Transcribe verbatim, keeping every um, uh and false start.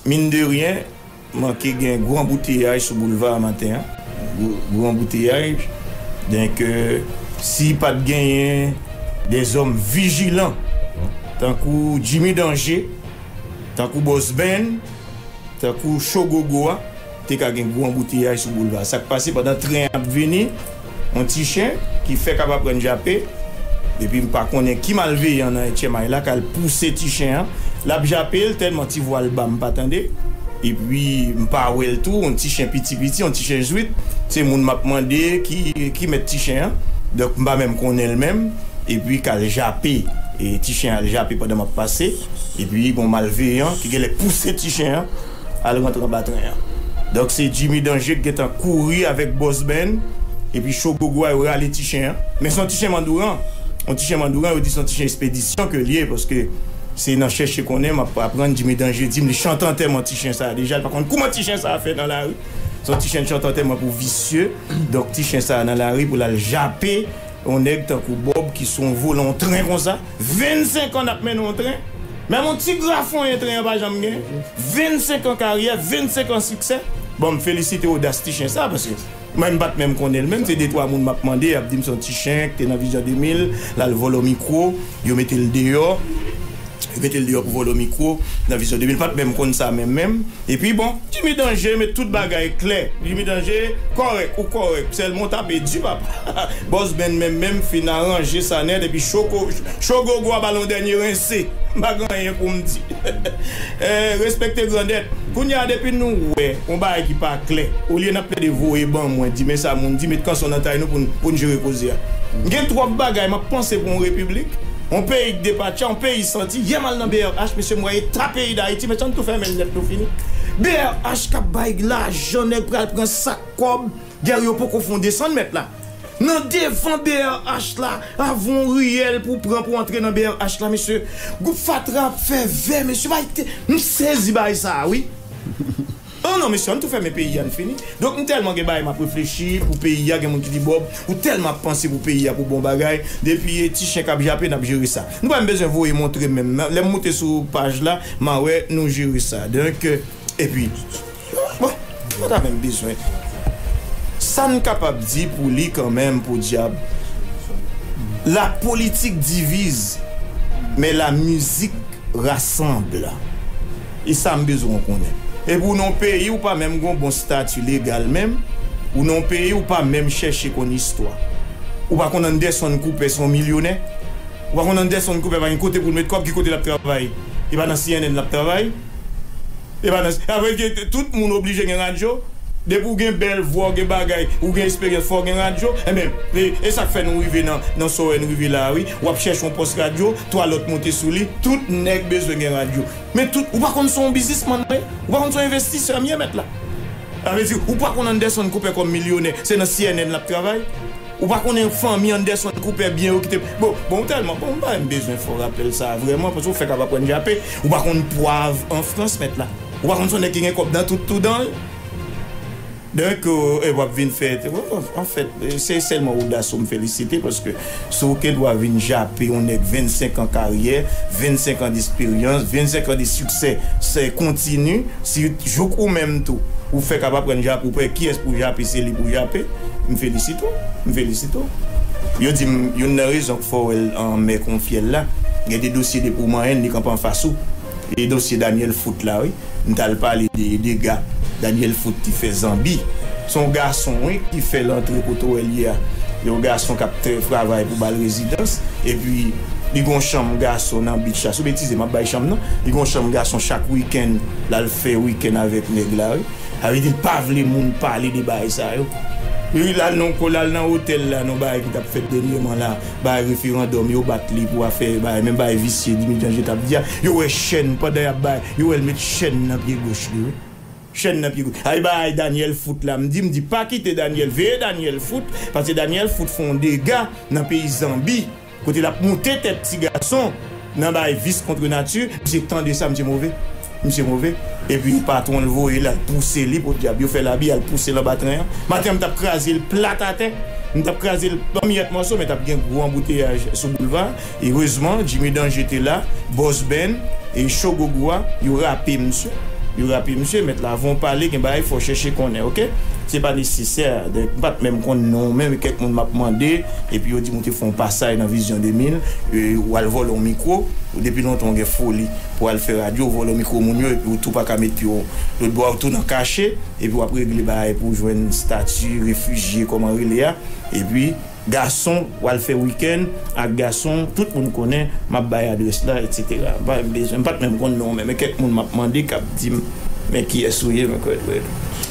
Mine de rien, manke gen gwo anbouteyaj sou boulva a maten an. Gwo, gwo anbouteyaj. Donk, euh, si pa t genyen dèzòm vijilan, tankou Jimmy Danger, tankou Boss Ben, tankou Shogogo a, te ka gen gwo anbouteyaj sou boulva. Sa k pase pandan tren ap vini, yon ti chen ki fèk ap aprann jape, epi m pa konnen ki malveyan nan H M I la k al pouse ti chen an. L ap jape l tèlman ti vwa l ba m pa tande. Epi m pa wè l tou, yon ti chen piti piti, yon ti chen zwit. Se moun m ap mande ki, ki mèt ti chen an. Donk m pa menm konnen l menm. Epi k al jape. E ti chen al jape pandan m ap pase. Epi gon malveyan ki genlè pouse ti chen an al rantre anba tren an. Donk se Jimmy Danger ki gentan kouri avèk Boss Ben, epi Shogogo a yo rale ti chen an. Men se yon ti chen mandouran. Yon ti chen mandouran, yo di se yon ti chen espedisyon ke l ye, paske se nan chèche konnen m ap aprann Jimmy Danger di m li chante antèman ti chen sa a deja, li pa konn kouman ti chen sa a fè nan lari. Se yon ti chen chante antèman pou visye. Donk ti chen sa a nan lari pou l al jape yon nèg tankou Bob ki sou yon volan yon tren konsa. Vennsenk an n ap mennen yon tren. Menm yon ti grafonyen tren an pa janm gen. Vennsenk an karyè, vennsenk an siksè. Bon, m felisite odas ti chen sa, paske mwen m pa t menm konnen l menm. Se de twa moun m ap mande, y ap di m se yon ti chen ki te nan Vizyon de mil, l al vòlò mikwo, yo mete l deyò. Yo mete l deyò pou vòlò mikwo nan Vizyon de mil. M pa t menm konn sa menm menm. Epi bon, Jimmy Danger met tout bagay klè. Jimmy Danger kòrèk, ou kòrèk. Sèlman w tape di, papa. Boss Ben menm menm fin aranje sa nèt, epi Choko, Chogogo a ba l yon dènye rense. M pa gen anyen pou m di. Eh, respekte grandèt. Kounye a depi nou wè yon bagay ki pa klè, olye n ap plede voye ban mwen, di men sa moun di, met kanson nan tay nou pou n, pou n jere koze a. M gen twòp bagay m ap panse pou yon repiblik. Yon peyi k depatcha, yon peyi santi. Yè m al nan B R H, mesye, m wè eta peyi Dayiti, mesye, ann tou fèmen l nèt, nou fini. B R H k ap bay lajan, nèg pral pran sak kòb, dèyè yo poko fè yon desann, mèt la. Nan devan B R H la, avan yon riyèl pou pran pou antre nan B R H la, mesye. Gwoup fatra ap fè vè, mesye, bay te, m sezi bay sa a, wi. Oh non, mesye, ann tou fèmen peyi a, n fini. Donk, m tèlman gen bagay m ap reflechi pou peyi a, gen moun ki di, Bob, ou tèlman ap panse pou peyi a, pou bon bagay. Depi e ti chen k ap jape, n ap jere sa. Nou pa menm bezwen voye montre menm. Lè m moute sou paj la, m a wè nou jere sa. Donk, epi, bon, nou pa ta menm bezwen. Sa n kapab di pou li kanmenm, podyab, la politique divise, mais la musique rassemble. E sa m bezwen w konnen. Epi w nan yon peyi ou pa menm gen yon bon stati legal menm, ou nan yon peyi ou pa menm chèche konn istwa. Ou pa konn Anderson Cooper se yon milyonè. Ou pa konn Anderson Cooper pa gen kote pou l met kòb, ki kote l ap travay. E pa nan C N N l ap travay. E pa nan, apre ke tout moun oblije gen radyo. Depi w gen bèl vwa, w gen bagay, ou gen esperyans, fò w gen radyo. Enben, e, e sa k fè nou rive nan, nan sa w wè n rive la a, wi. W ap chèche yon pòs radyo, twa lòt monte sou li, tout nèg bezwen gen radyo. Men tout, ou pa konn se yon biznismann m ye? Ou pa konn se yon envestisè m ye, mèt la? Sa vle di, ou pa konn Anderson Cooper kòm milyonè, se nan C N N l ap travay? Ou pa konnen fanmi Anderson Cooper byen yo ki te, bon, bon, ou tèlman, bon, m pa menm bezwen fè w rapèl sa a vrèman, paske w fèk ap aprann jape. Ou pa konn pwav an Frans, mèt la? Ou pa konn se yon nèg ki gen kòb nan tout tou dan l? Donk, euh, e w ap vin fè, anfèt, se sèlman odas ou m felisite, paske si w gen dwa vin jape yon nèg vennsenk an karyè, vennsenk an desperyans, vennsenk an de siksè, se kontini, si jouk ou menm tou, ou fèk ap aprann jape, ou pa wè kiyès pou jape, se li pou jape, m felisite w, m felisite w. Yo di m, youn nan rezon k fè w wè l an mè kon fyèl la, gen de dosye depi w manyen l, li kanpe anfas ou. E dosye Daniel Foot la, wi. M t al pale de dega Daniel Foot te fè Zanbi. Se yon gason, wi, ki fè l antre kote w wè l ye a. Yon gason k ap trè-, travay pou ba l rezidans. Epi, li gon chanm gason nan beach la. Si w betize, m ap bay chanm nan. Li gon chanm gason chak wikenn, l al fè wikenn avèk nèg la, wi. Sa vle di, l pa vle moun pale de bagay sa yo. Li al nan, l al nan otèl la, nan bagay ki t ap fèt dènyèman la. Bay referandòm, yo bat li pou afè, bay, menm bay visye, Jimmy Danger t ap di a. Yo wè chèn, pandan y ap bay, yo wè l met chèn nan pye goch li, wi. Chèn nan pye goch. Ay, bay Daniel Foot la, m di, m di, pa kite Daniel, veye Daniel Foot, paske Daniel Foot fè yon dega nan peyi Zanbi, kote l ap moute tèt ti gason, nan bay vis kont nati, misye tande sa, misye move. Misye move. Epi patwon l voye l al pouse li, podyab, yo fè labi, al pouse l anba tren an. Maten an, m t ap kraze l plat atè. M t ap kraze l an miyèt mòso, men t ap gen gwo anbouteyaj sou boulva. Erezman, Jimmy Danger te la, Boss Ben, e Shogogo a, yo rape misye. Yo raple misye, mèt la, avan w pale, gen bagay fò w chèche konnen, oke? Se pa nesesè. Donk, m pa t menm konn non w menm, e kèk moun m ap mande, epi yo di m ou te fè yon pasaj nan Vizyon de mil, e, ou al vòlè yon mikwo, ou depi lontan w gen foli pou al fè radyo, ou vòlè yon mikwo moun yo, epi ou tou pa ka met pye w lòtbò a, ou tou nan kache, epi w ap regle bagay pou w jwenn estati refijye, kòman rele a, epi gason, w al fè wikenn ak gason, tout moun konnen, m ap bay adrès la, etsetera. M pa bezwen, m pa t menm konn non w menm, men kèk moun m ap mande k ap di m, men kiyès ou ye, men kwè dwèt ou.